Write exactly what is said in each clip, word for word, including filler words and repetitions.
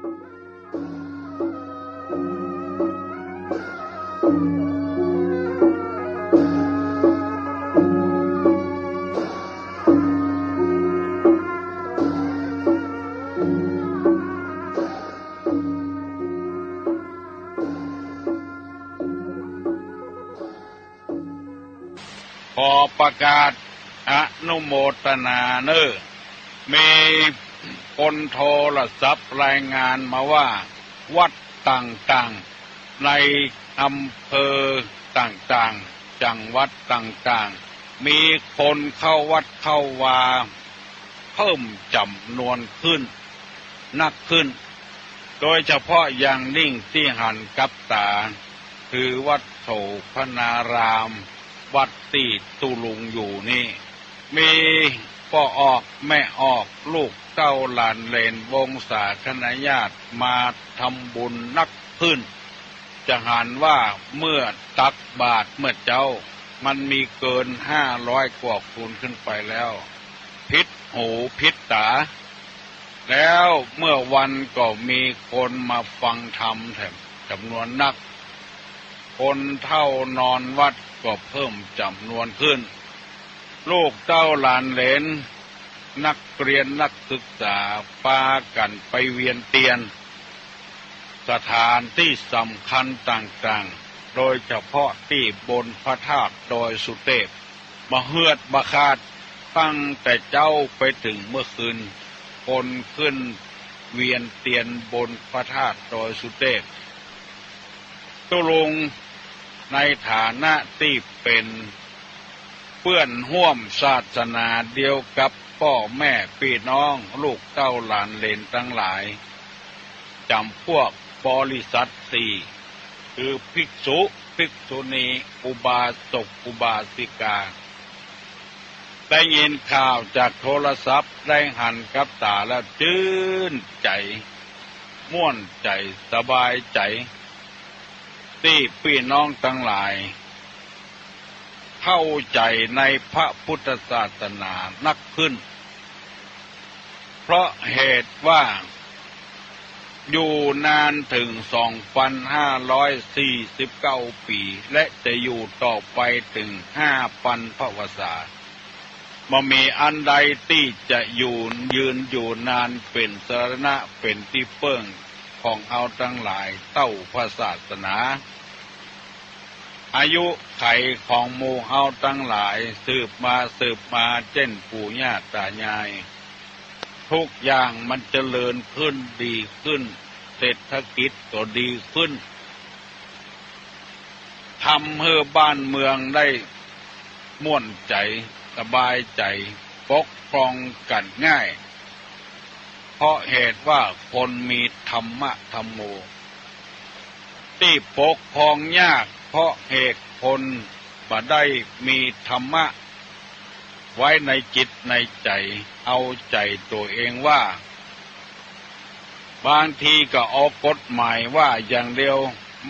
ขอประกาศอนุโมทนาเน้อ มีคนโทรศัพท์รายงานมาว่า วัดต่างๆ ในอำเภอต่างๆ จังหวัดต่างๆ มีคนเข้าวัดเข้าวา เพิ่มจ๋ำนวนขึ้น นักขึ้น โดยเฉพาะอย่างยิ่งตี้หันกับต๋า คือวัดโสภณาราม วัดตี้ตุ๊ลุงอยู่นี่ มีป้อออกแม่ออก ลูกเต้าหลานเหลนวงศาคณาญาติมาทำบุญนักขึ้น จะหันว่าเมื่อตักบาตรเมื่อเจ๊า มันมีเกินห้าร้อยกว่าคนขึ้นไปแล้ว ผิดหูผิดต๋า แล้วเมื่อวันก็มีคนมาฟังธรรมแถมจ๋ำนวนนัก คนเฒ่านอนวัดก็เพิ่มจ๋ำนวนขึ้น ลูกเต้าหลานเหลน นักเรียนนักศึกษาปากั๋นไปเวียนเตียน สถานตี้สำคัญต่างๆ โดยเฉพาะตี้บนพระธาตุดอยสุเตพ บ่เฮือดบ่ขาด ตั้งแต่เจ๊าไปเถิงเมื่อคืน คนขึ้นเวียนเตียนบนพระธาตุดอยสุเตพ ตุ๊ลุงในฐานะตี้เป๋นเปื้อนฮ่วมศาสนาเดียวกับป้อแม่ปี้น้องลูกเต้าหลานเหลนตังหลาย จ๋ำพวกบริษัทสี่ คือภิกษุ ภิกษุณี อุบาสก อุบาสิกา ได้ยินข่าวจากโทรศัพท์ ได้หันกับต๋าแล้วจื้นใจ๋ ม่วนใจ๋ สบายใจ๋ ตี้ปี้น้องตังหลาย เข้าใจ๋ในพระพุทธศาสนานักขึ้น เพราะเหตุว่าอยู่นานเถิงสองปันห้าร้อยสี่สิบเก้าปี๋ และจะอยู่ต่อไปเถิงห้าปันพรรษา บ่มีอันใดตี้จะอยู่ยืนอยู่นานเป๋นสรณะเป๋นตี้เปิ้งของเฮาตังหลายเต้าพระศาสนา อายุขัยของหมู่เฮาตังหลายสืบมาสืบมาเจ้นปู่ย่าต๋ายาย ทุกอย่างมันเจริญขึ้นดีขึ้น เศรษฐกิจก็ดีขึ้น ทำหื้อบ้านเมืองได้ม่วนใจ๋ สบายใจ๋ ปกครองกั๋นง่าย เพราะเหตุว่าคนมีธรรมะธัมโม ตี้ปกครองยาก เพราะเหตุคนบ่ได้มีธรรมะไว้ในจิตในใจ๋ เอาใจ๋ตั๋วเองว่า บางทีก็เอากฎหมายว่าอย่างเดียว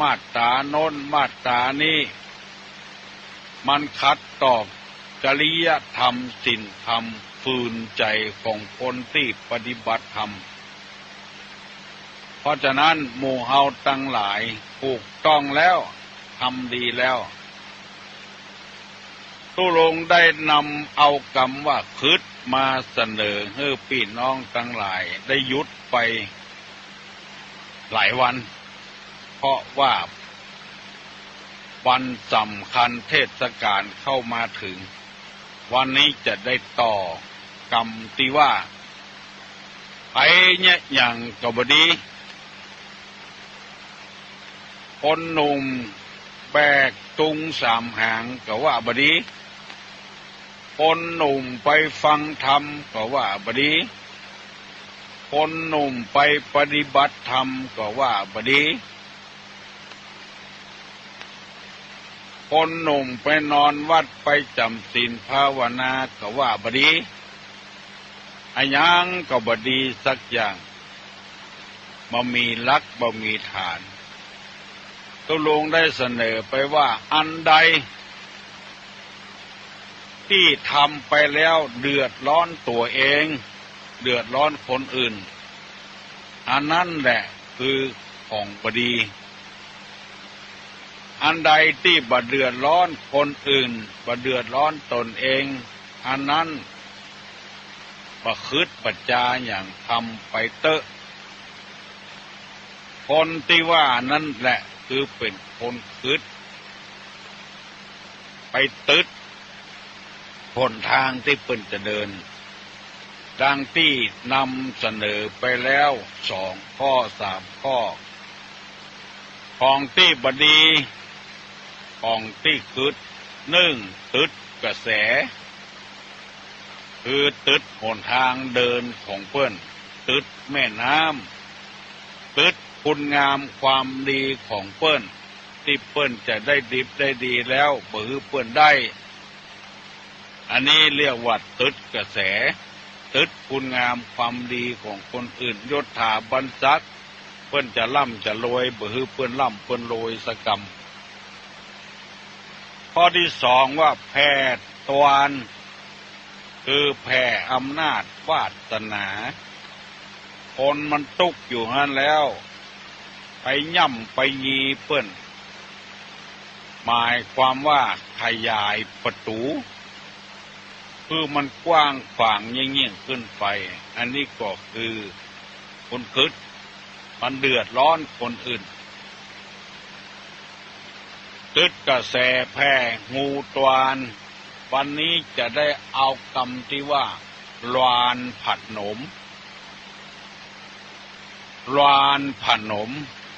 มาตราโน้นมาตรานี้ มันขัดต่อจริยธรรมศีลธรรม ฝืนใจ๋ของคนตี้ปฏิบัติธรรม เพราะฉะนั้นหมู่เฮาตังหลายถูกต้องแล้ว ทำดีแล้ว ตุ๊ลุงได้นำเอากำว่าคริสต์มาเสนอหื้อปี้น้องตังหลายได้หยุดไปหลายวัน เพราะว่าวันสำคัญเทศกาลเข้ามาเถิง วันนี้จะได้ต่อกำตี้ว่า ไปเยียะหยังก็บ่ดี คนหนุ่มแบกตุงสามหางก็ว่าบ่ดี คนหนุ่มไปฟังธรรมก็ว่าบ่ดี คนหนุ่มไปปฏิบัติธรรมก็ว่าบ่ดี คนหนุ่มไปนอนวัดไปจ๋ำศีลภาวนาก็ว่าบ่ดี อะหยังก็บ่ดีสักอย่าง บ่มีหลัก บ่มีฐาน ตุ๊ลุงได้เสนอไปว่า อันใดตี้ทำไปแล้วเดือดร้อนตั๋วเอง เดือดร้อนคนอื่น อันนั้นแหละคือของบ่ดี อันใดตี้บ่เดือดร้อนคนอื่น บ่เดือดร้อนตนเอง อันนั้นบ่กึ๊ดบ่จาหยัง ทำไปเต๊อะ คนตี้ว่านั้นแหละคือเป๋นคนกึ๊ด ไปตึ๊ดหนตางตี้เปิ้นจะเดิน ดังตี้นำเสนอไปแล้วสองข้อสามข้อ ของตี้บ่ดี ของตี้กึ๊ด นึ่ง ตึ๊ดกระแส คือตึ๊ดหนตางเดินของเปิ้น ตึ๊ดแม่น้ำ ตึ๊ดคุณงามความดีของเปิ้น ตี้เปิ้นจะได้ดิบได้ดีแล้ว บ่หื้อเปิ้นได้ อันนี้เรียกว่าตึ๊ดกระแส ตึ๊ดคุณงามความดีของคนอื่น ยศถาบรรดาศักดิ์ เปิ้นจะร่ำจะรวย บ่หื้อเปิ้นร่ำเปิ้นรวยสักกำ ข้อตี้สองว่าแผ่ตวาน คือแผ่อำนาจวาสนา คนมันตุ๊กอยู่หั้นแล้ว ไปย่ำไปยีเปิ้น หมายความว่าขยายประตู๋ คือมันกว้างขวางยิ่งๆ ขึ้นไป อันนี้ก็คือคนกึ๊ด มันเดือดร้อนคนอื่น ตึ๊ดกระแสแผ่งูตวาน วันนี้จะได้เอากำตี้ว่า ลวานผนม ลวานผนม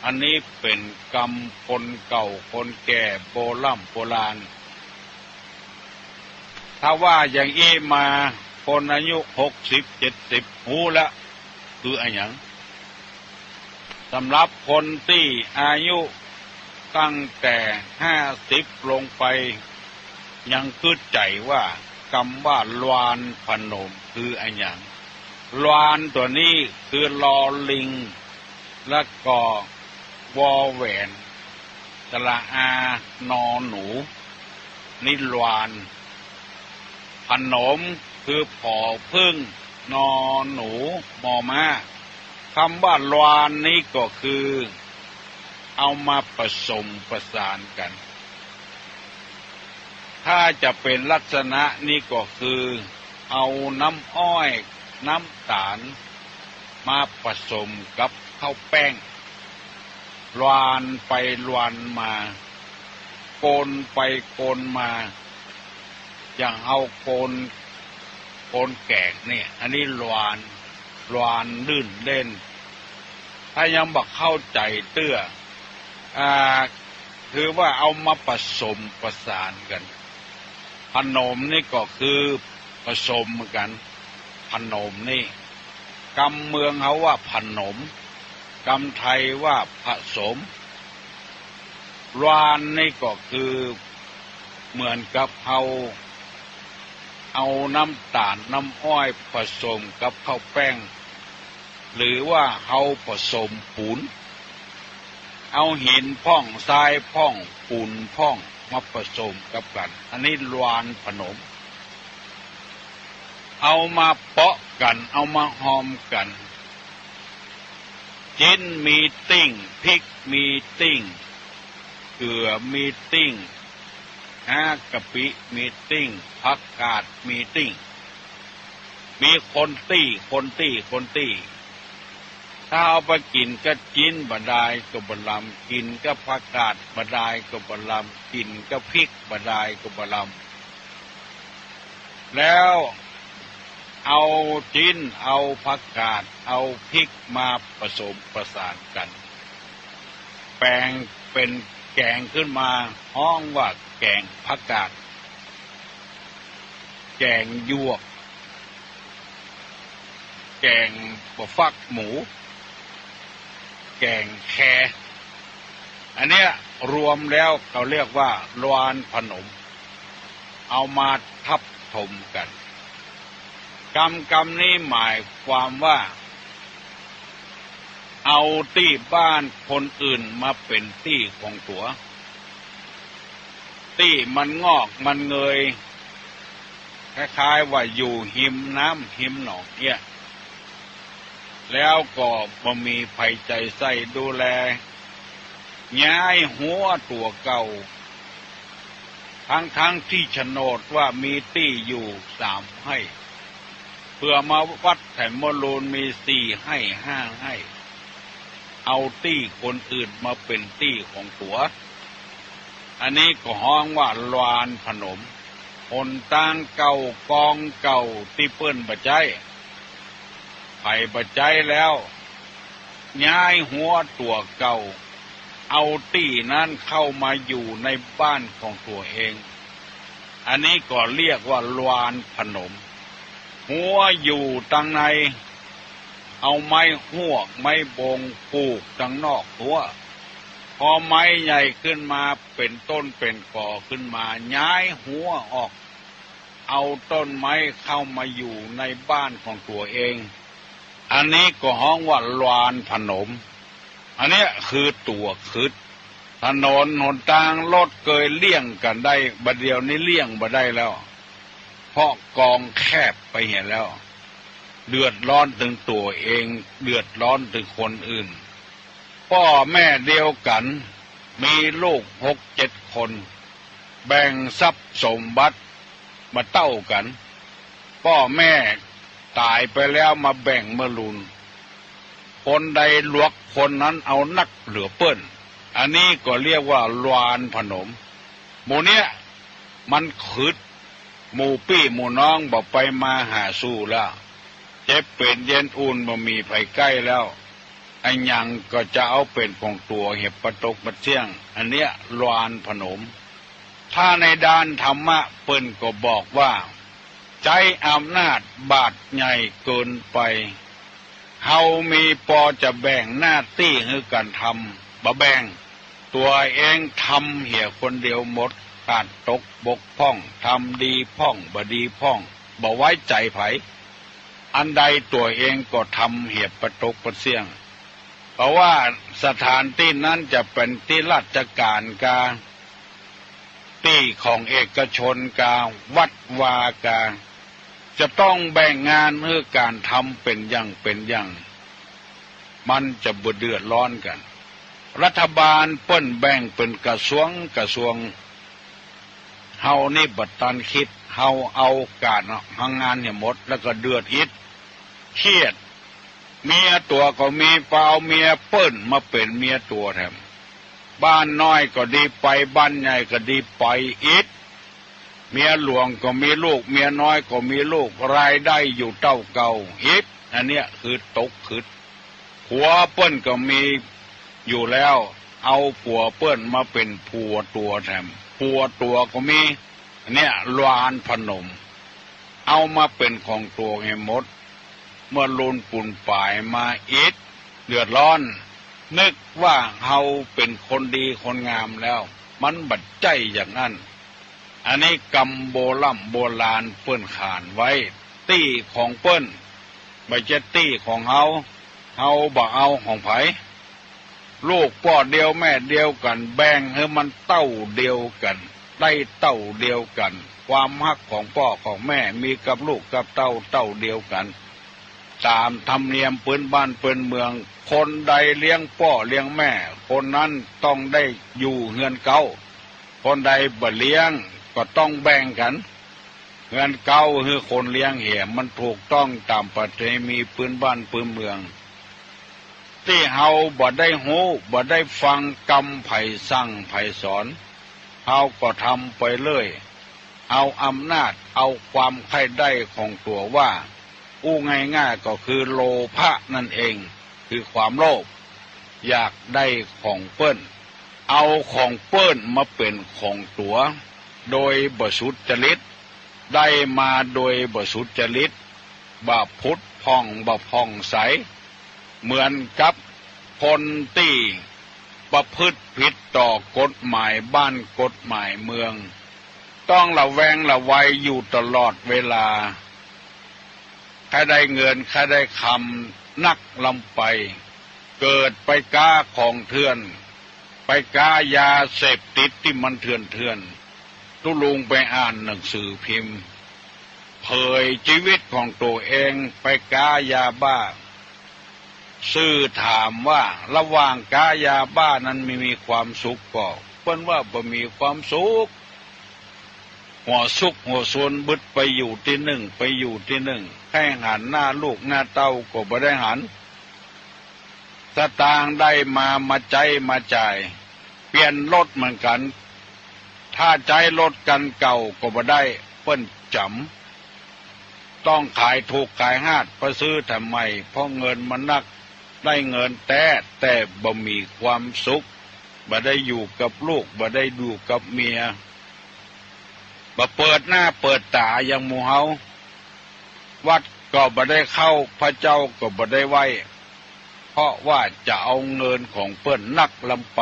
อันนี้เป๋นกำคนเก่าคนแก่โบร่ำโบราณ ถ้าว่าอย่างอี้มา คนอายุหกสิบเจ็ดสิบฮู้ละ คืออะหยัง สำหรับคนตี้อายุตั้งแต่ห้าสิบลงไป ยังกึ๊ดใจ๋ว่ากำว่าลวานผนมคืออะหยัง ลวานตั๋วนี้คือ ลอ ลิง แล้วก็ วอ แหวน สระอา นอ หนู นี่ลวาน ผนม คือ ผอ ผึ้ง นอ หนู มอ ม้า กำว่าลวานนี้ก็คือ เอามาผสมประสานกั๋น ถ้าจะเป๋นลักษณะนี้ก็คือ เอาน้ำอ้อย น้ำต๋าล มาผสมกับข้าวแป้ง ลวานไปลวานมา กวนไปกวนมา อย่างเอากวน กวนแกงเนี่ย อันนี้ลวาน ลวานลื่นเล่น ถ้ายังบ่เข้าใจ๋เตื้อ อ่า คือว่าเอามาผสมประสานกั๋น ผนมนี่ก็คือผสมเหมือนกั๋น ผนมนี่ กำเมืองเฮาว่าผนม กำไทยว่าผสม ลวานนี่ก็คือเหมือนกับเฮาเอาน้ำต๋าลน้ำอ้อยผสมกับข้าวแป้ง หรือว่าเฮาผสมปู๋น เอาหินพ่อง ทรายพ่อง ปู๋นพ่อง มาผสมกับกั๋น อันนี้ลวานผนม เอามาเปาะกั๋น เอามาฮอมกั๋น จิ๊นมีติ้ง พริกมีติ้ง เกือมีติ้ง ฮากะปิมีติ้ง ผักกาดมีติ้ง มีคนตี้ คนตี้ คนตี้ ถ้าเอาไปกิ๋นกับจิ๊นบ่ดายก็บ่ลำ กิ๋นกับผักกาดบ่ดายก็บ่ลำ กิ๋นกับพริกบ่ดายก็บ่ลำ แล้วเอาจิ๊น เอาผักกาด เอาพริกมาผสมประสานกั๋น แป๋งเป๋นแก๋งขึ้นมา ฮ้องว่าแก๋งผักกาด แก๋งหยวก แก๋งบ่าฟักหมู แก๋งแค อันเนี้ยรวมแล้วเขาเรียกว่าลวานผนม เอามาทับถมกั๋น กำกำนี้หมายความว่า เอาตี้บ้านคนอื่นมาเป๋นตี้ของตั๋ว ตี้มันงอกมันเงย คล้ายๆ ว่าอยู่ฮิมน้ำฮิมหนองเนี่ย แล้วก็บ่มีใผใจ๋ใส่ดูแล ย้ายหัวตั๋วเก่า ตึงๆ ตี้โฉนดว่ามีตี้อยู่สามไฮ่ เปื้อมาวัดแถมเมืองลูนมีสี่ไฮ่ห้าไฮ่ เอาตี้คนอื่นมาเป๋นตี้ของตั๋ว อันนี้ก็ฮ้องว่าลานผนม หนตางเก่ากองเก่าตี้เปิ้นบ่ใจ๊ ใผบ่ใจ๊แล้ว ย้ายหัวตั๋วเก่า เอาตี้นั้นเข้ามาอยู่ในบ้านของตั๋วเอง อันนี้ก็เรียกว่าลานผนม หัวอยู่ตังใน เอาไม้ฮวกไม้บงปูกตังนอกหัว พอไม้ใหญ่ขึ้นมาเป๋นต้นเป๋นกอขึ้นมา ย้ายหัวออก เอาต้นไม้เข้ามาอยู่ในบ้านของตั๋วเอง อันนี้ก็ฮ้องว่าลานผนม อันเนี้ยคือตั๋วขึด ถนนหนตางรถเกยเลี่ยงกั๋นได้ บ่าเดี่ยวนี้เลี่ยงบ่ได้แล้ว เพราะกองแคบไปเหียแล้ว เดือดร้อนเถิงตั๋วเอง เดือดร้อนเถิงคนอื่น ป้อแม่เดียวกั๋น มีลูกหกเจ็ดคน แบ่งทรัพย์สมบัติบ่เต้ากั๋น ป้อแม่ต๋ายไปแล้วมาแบ่งเมืองลูน คนใดหลวกคนนั้นเอานักเหลือเปิ้น อันนี้ก็เรียกว่าลานผนม หมู่เนี้ยมันขึด หมู่ปี้หมู่น้องบ่ไปมาหาสู่แล้ว เจ็บเป๋นเย็นอุ่นบ่มีใผใก้แล้ว อะหยังก็จะเอาเป๋นของตั๋วเหียปะตกปะเสี้ยง อันเนี้ยลานผนม ถ้าในด้านธรรมะเปิ้นก็บอกว่า ใจ๊อำนาจบาดใหญ่เกินไป เฮามีปอจะแบ่งหน้าตี้หื้อกั๋นทำ บ่แบ่ง ตั๋วเองทำเหียคนเดียวหมด ขาดตกบกพร่อง ทำดีพ่อง บ่ดีพ่อง บ่ไว้ใจ๋ใผ อันใดตั๋วเองก็ทำเหียปะตกปะเสี้ยง เพราะว่าสถานตี้นั้นจะเป๋นตี้ราชก๋านกา ตี้ของเอกชนกา วัดวากา จะต้องแบ่งงานหื้อกั๋นทำเป๋นอย่างเป๋นอย่าง มันจะบ่เดือดร้อนกั๋น รัฐบาลเปิ้นแบ่งเป๋นกระทรวงกระทรวง เฮานี่บ่ตันกึ๊ด เฮาเอาก๋านหางานเหียหมด แล้วก็เดือดอิด เครียด เมียตั๋วก็มี ปอเอาเมียเปิ้นมาเป๋นเมียตั๋วแถม บ้านน้อยก็ดีไป บ้านใหญ่ก็ดีไปอิด เมียหลวงก็มีลูก เมียน้อยก็มีลูก รายได้อยู่เต้าเก่าอิด อันเนี้ยคือตกขึด ผัวเปิ้นก็มีอยู่แล้ว เอาผัวเปิ้นมาเป๋นผัวตั๋วแถม ผัวตั๋วก็มี อันเนี้ยลานผนม เอามาเป๋นของตั๋วหื้อหมด เมืองลูนปูนป๋ายมาอิด เดือดร้อน นึกว่าเฮาเป๋นคนดีคนงามแล้ว มันบ่ใจ้อย่างนั้น อันนี้กำโบร่ำโบราณเปิ้นขานไว้ ตี้ของเปิ้น บ่ใจ้ตี้ของเฮา เฮาบ่เอาของใผ ลูกป้อเดียวแม่เดียวกั๋น แบ่งหื้อมันเต้าเดียวกั๋น ได้เต้าเดียวกั๋น ความฮักของป้อของแม่มีกับลูกกับเต้าเต้าเดียวกั๋น ต๋ามธรรมเนียมปื้นบ้านปื้นเมือง คนใดเลี้ยงป้อเลี้ยงแม่ คนนั้นต้องได้อยู่เฮือนเก๊า คนใดบ่เลี้ยงก็ต้องแบ่งกั๋น เฮือนเก๊าหื้อคนเลี้ยงเหีย มันถูกต้องต๋ามประเพณีปื้นบ้านปื้นเมือง ตี้เฮาบ่ได้ฮู้ บ่ได้ฟังกำใผสั่งใผสอน เฮาก็ทำไปเรื่อย เอาอำนาจ เอาความใค่ได้ของตั๋วว่า อู้ง่ายๆ ก็คือโลภะนั่นเอง คือความโลภ อยากได้ของเปิ้น เอาของเปิ้นมาเป๋นของตั๋ว โดยบ่สุจริต ได้มาโดยบ่สุจริต บ่ผุดผ่อง บ่ผ่องใส เหมือนกับคนตี้ประพฤติผิดต่อกฎหมายบ้านกฎหมายเมือง ต้องระแวงระวัยอยู่ตลอดเวลา ใค่ได้เงินใค่ได้คำนักล้ำไป เกิดไปก๊าของเถื่อน ไปก๊ายาเสพติดตี้มันเถื่อนๆ ตุ๊ลุงไปอ่านหนังสือพิมพ์ เผยจีวิตของตั๋วเอง ไปก๊ายาบ้า ซื่อถามว่าระหว่างก๊ายาบ้านั้นมี มีความสุขก่อ เปิ้นว่าบ่มีความสุข หัวซุกหัวซนบึดไปอยู่ตี้นึ่ง ไปอยู่ตี้นึ่ง ใค่หันหน้าลูกหน้าเต้าก็บ่ได้หัน สตางค์ได้มา มาใจ๊มาจ่าย เปลี่ยนรถเหมือนกั๋น ถ้าใจ๊รถคันเก่าก็บ่ได้ เปิ้นจ๋ำ ต้องขายถูกขายฮาดไปซื้อทำไม เพราะเงินมันนัก ได้เงินแต๊ แต่บ่มีความสุข บ่ได้อยู่กับลูก บ่ได้อยู่กับเมีย บ่เปิดหน้าเปิดต๋าอย่างหมู่เฮา วัดก็บ่ได้เข้า พระเจ้าก็บ่ได้ไหว้ เพราะว่าจะเอาเงินของเปิ้นนักลำไป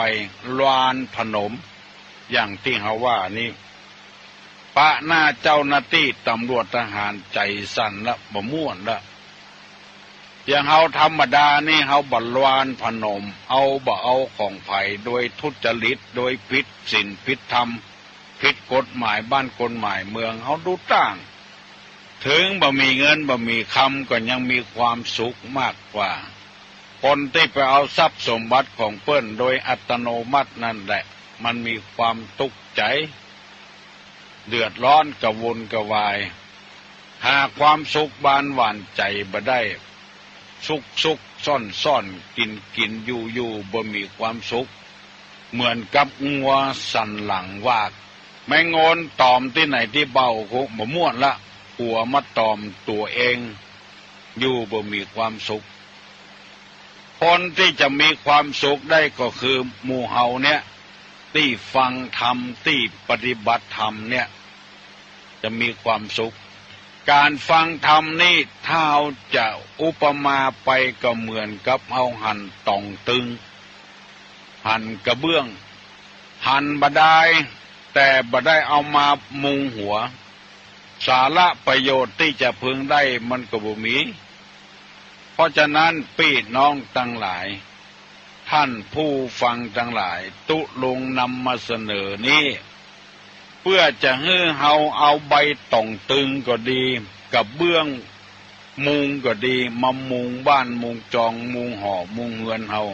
ลานผนม อย่างตี้เฮาว่านี้ ปะหน้าเจ้าหน้าตี้ตำรวจทหารใจ๋สั่นละ บ่ม่วนละ อย่างเฮาธรรมดานี่เฮาบ่ลานผนม เอาบ่เอาของใผโดยทุจริต โดยผิดศีลผิดธรรม ผิดกฎหมายบ้านกฎหมายเมือง เฮาดูต่าง เถิงบ่มีเงินบ่มีคำก็ยังมีความสุขมากกว่า คนตี้ไปเอาทรัพย์สมบัติของเปิ้นโดยอัตโนมัตินั่นแหละ มันมีความตุ๊กข์ใจ๋ เดือดร้อนกระวนกระวาย หาความสุขบานหวานใจ๋บ่ได้ ซุกซุกซ่อนซ่อน กิ๋นกิ๋นอยู่อยู่ บ่มีความสุข เหมือนกับงัวสันหลังวาก แมงโงนตอมตี้ไหนตี้เบ้าก็บ่ม่วนละ กั๋วมาตอมตั๋วเอง อยู่บ่มีความสุข คนตี้จะมีความสุขได้ก็คือหมู่เฮาเนี่ย ตี้ฟังธรรม ตี้ปฏิบัติธรรมเนี่ย จะมีความสุข ก๋านฟังธรรมนี่ ถ้าเฮาจะอุปมาไปก็เหมือนกับเฮาหั่นต่องตึง หั่นกระเบื้อง หั่นบ่ดาย แต่บ่ได้เอามามุงหัว สาระประโยชน์ตี้จะพึงได้มันก็บ่มี เพราะฉะนั้นปี้น้องตังหลาย ท่านผู้ฟังตังหลาย ตุ๊ลุงนำมาเสนอนี้ เปื้อจะหื้อเฮาเอาใบต่องตึงก็ดี กระเบื้องมุงก็ดี มามุงบ้านมุงจอง มุงหอมุงเฮือนเฮา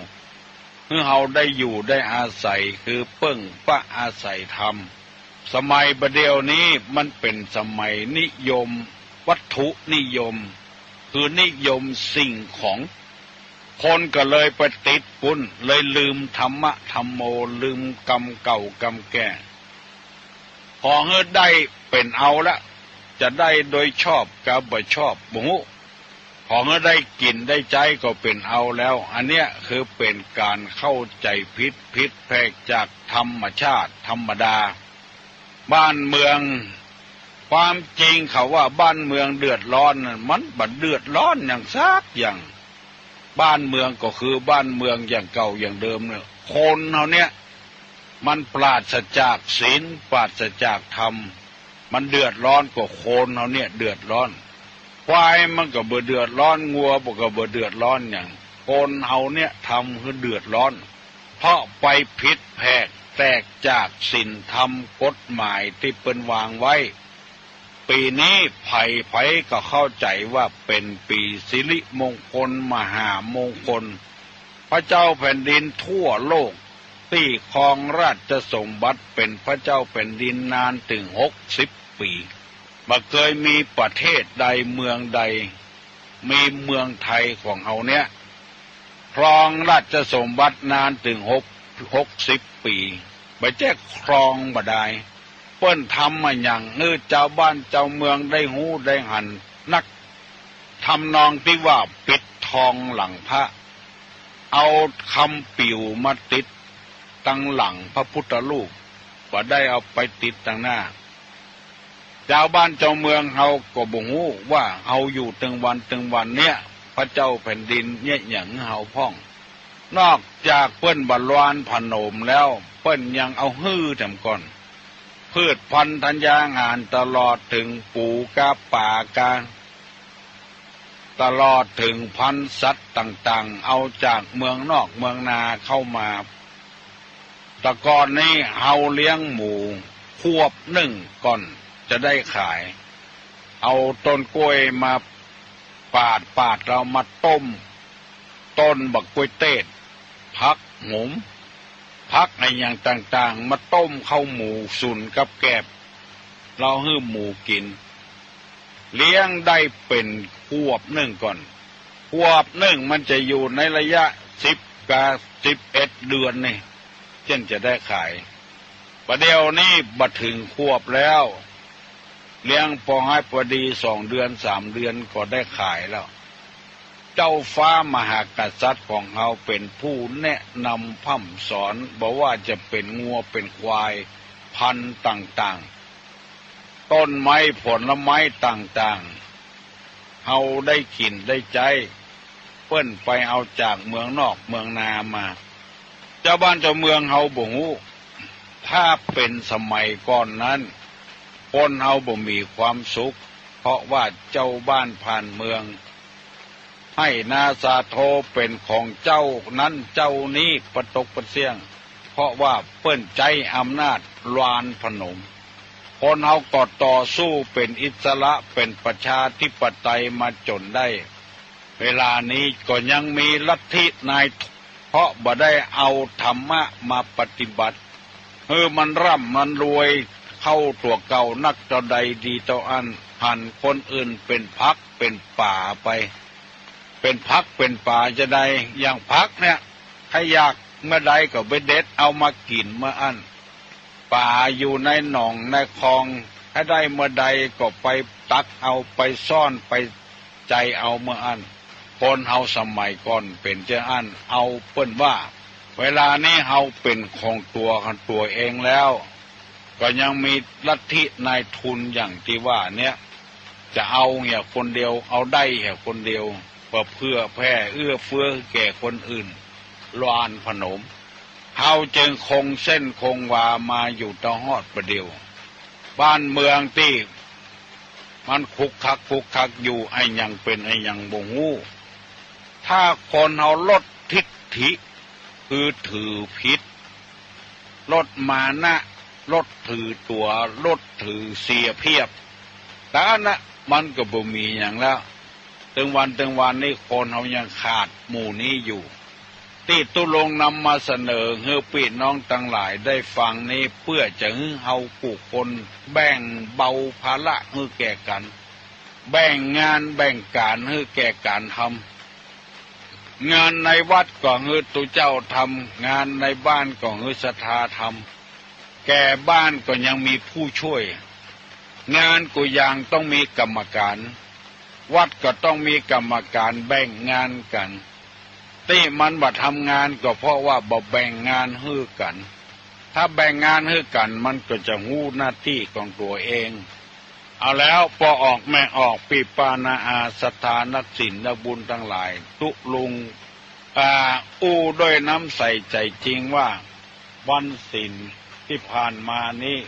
หื้อเฮาได้อยู่ได้อาศัย คือเปิ้งปะอาศัยธรรม สมัยบ่าเดี่ยวนี้มันเป๋นสมัยนิยม วัตถุนิยม คือนิยมสิ่งของ คนก็เลยไปติดปุ้น เลยลืมธรรมะธัมโม ลืมกรรมเก่ากรรมแก่ ขอหื้อได้เป๋นเอาละ จะได้โดยชอบกาบ่ชอบบ่ฮู้ ขอหื้อได้กิ๋นได้ใจ๊ก็เป๋นเอาแล้ว อันเนี้ยคือเป๋นก๋านเข้าใจ๋ผิด ผิดแผกจากธรรมชาติธรรมดา บ้านเมือง ความจริงเขาว่าบ้านเมืองเดือดร้อนนั่น มันบ่เดือดร้อนหยังสักอย่าง บ้านเมืองก็คือบ้านเมืองอย่างเก่าอย่างเดิมเนี่ย คนเฮาเนี่ย มันปราศจากศีล ปราศจากธรรม มันเดือดร้อนก็คนเฮาเนี่ยเดือดร้อน ควายมันก็บ่เดือดร้อน งัวมันก็บ่เดือดร้อนหยัง คนเฮาเนี่ยทำหื้อเดือดร้อน เพราะไปผิดแผกแตกจากศีลธรรมกฎหมายตี้เปิ้นวางไว้ ปี๋นี้ใผๆก็เข้าใจ๋ว่าเป๋นปี๋สิริมงคลมหามงคล พระเจ้าแผ่นดินทั่วโลกตี้ครองราชสมบัติเป๋นพระเจ้าแผ่นดินนานเถิงหกสิบปี๋ บ่เกยมีประเทศใดเมืองใด มีเมืองไทยของเฮาเนี่ย ครองราชสมบัตินานเถิงหก หกสิบปี๋ บ่ใจ้ครองบ่ดาย เปิ้นทำมาหยังหื้อจาวบ้านจาวเมืองได้ฮู้ได้หันนัก ทำนองตี้ว่าปิดทองหลังพระ เอาคำปิ๋วมาติดตังหลังพระพุทธรูป บ่ได้เอาไปติดตังหน้า จาวบ้านจาวเมืองเฮาก็บ่ฮู้ว่าเฮาอยู่เถิงวันเถิงวันเนี่ย พระเจ้าแผ่นดินเยียะหยังหื้อเฮาพ่อง นอกจากเปิ้นบ่ลานผนมแล้ว เปิ้นยังเอาหื้อแถมก่อน พืชพันธุ์ธัญญาหารตลอดเถิงปูกาป๋ากา ตลอดเถิงพันธุ์สัตว์ต่างๆ เอาจากเมืองนอกเมืองนาเข้ามา แต่ก่อนนี้เฮาเลี้ยงหมู ขวบนึ่งก่อนจะได้ขาย เอาต้นกล้วยมาปาดๆ แล้วมาต้ม ต้นบักกล้วยเตด ผักหม ผักอะหยังต่างๆ มาต้มเข้าหมูสุนกับแกบ แล้วหื้อหมูกิ๋น เลี้ยงได้เป๋นขวบนึ่งก่อน ขวบนึ่งมันจะอยู่ในระยะสิบกับสิบเอ็ดเดือนนี่ จึงจะได้ขาย ประเดี๋ยวนี้บ่เถิงขวบแล้ว เลี้ยงปอให้ปอดีสองเดือนสามเดือนก็ได้ขายแล้ว เจ้าฟ้ามหากษัตริย์ของเฮาเป๋นผู้แนะนำพร่ำสอน บ่ว่าจะเป๋นงัวเป๋นควายพันธุ์ต่างๆ ต้นไม้ผลไม้ต่างๆ เฮาได้กิ๋นได้ใจ๊ เปิ้นไปเอาจากเมืองนอกเมืองนามา เจ้าบ้านเจ้าเมืองเฮาบ่ฮู้ ถ้าเป๋นสมัยก่อนนั้น คนเฮาบ่มีความสุข เพราะว่าเจ้าบ้านผ่านเมือง ไฮ่นาสาโทเป๋นของเจ้านั้นเจ้านี้ปะตกปะเสี้ยง เพราะว่าเปิ้นใจ๊อำนาจลานผนม คนเฮาก็ต่อสู้เป๋นอิสระเป๋นประชาธิปไตยมาจ๋นได้ เวลานี้ก็ยังมีลัทธินายทุน เพราะบ่ได้เอาธรรมะมาปฏิบัติ หื้อมันร่ำมันรวยเข้าตั๋วเก่านักเต้าใดดีเต้าอั้น หันคนอื่นเป๋นผักเป๋นป๋าไป เป๋นผักเป๋นป๋าจาใด อย่างผักเนี่ย ใค่อยากเมื่อใดก็ไปเด็ดเอามากิ๋นเมื่ออั้น ป๋าอยู่ในหนองในคลอง ใค่ได้เมื่อใดก็ไปตักเอาไปซ่อนไปใจเอาเมื่ออั้น คนเฮาสมัยก่อนเป๋นจาอั้น เอาเปิ้นว่า เวลานี้เฮาเป๋นของตั๋วของตั๋วเองแล้ว ก็ยังมีลัทธินายทุนอย่างตี้ว่าเนี้ย จะเอาเหียคนเดียว เอาได้เหียคนเดียว บ่เผื่อแผ่เอื้อเฟื้อแก่คนอื่น ลานผนม เฮาจึงคงเส้นคงวามาอยู่เต้าฮอดปะเดี่ยว บ้านเมืองตี้มันคุกคักคุกคักอยู่ อะหยังเป๋นอะหยังบ่ฮู้ ถ้าคนเฮาลดทิฐิ คือถือผิด ลดมานะ ลดถือตั๋ว ลดถือเสียเปรียบ แต่อันน่ะมันก็บ่มีหยังแล้ว ตึงวันตึงวันนี้คนเฮายังขาดหมู่นี้อยู่ ตี้ตุ๊ลุงนำมาเสนอหื้อปี้น้องตังหลายได้ฟังนี้ เปื้อจะหื้อเฮากู้คนแบ่งเบาภาระหื้อแก่กั๋น แบ่งงานแบ่งก๋านหื้อแก่กั๋นทำ งานในวัดก็หื้อตุ๊เจ้าทำ งานในบ้านก็หื้อศรัทธาทำ แก่บ้านก็ยังมีผู้ช่วย งานกู้อย่างต้องมีกรรมก๋าน วัดก็ต้องมีกรรมก๋านแบ่งงานกั๋น ตี้มันบ่ทำงานก็เพราะว่าบ่แบ่งงานหื้อกั๋น ถ้าแบ่งงานหื้อกั๋นมันก็จะฮู้หน้าตี้ของตั๋วเอง เอาแล้ว ปอออกแม่ออก ปี้ป้าน้าอา ศรัทธานักศีลนักบุญตังหลาย ตุ๊ลุง อ่า อู้ด้วยน้ำใสใจ๋จริงว่า วันศีลตี้ผ่านมานี้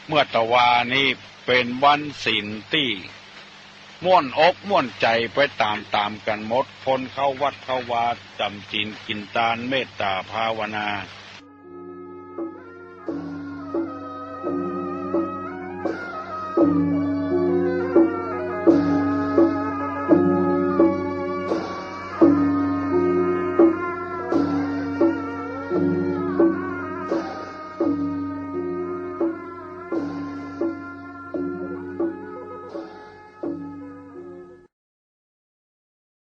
เมื่อตะวานี้เป๋นวันศีลตี้ม่วนอกม่วนใจ๋ไปต๋ามๆ กั๋นหมด คนเข้าวัดเข้าวา จ๋ำศีลกิ๋นตาน เมตต๋าภาวนา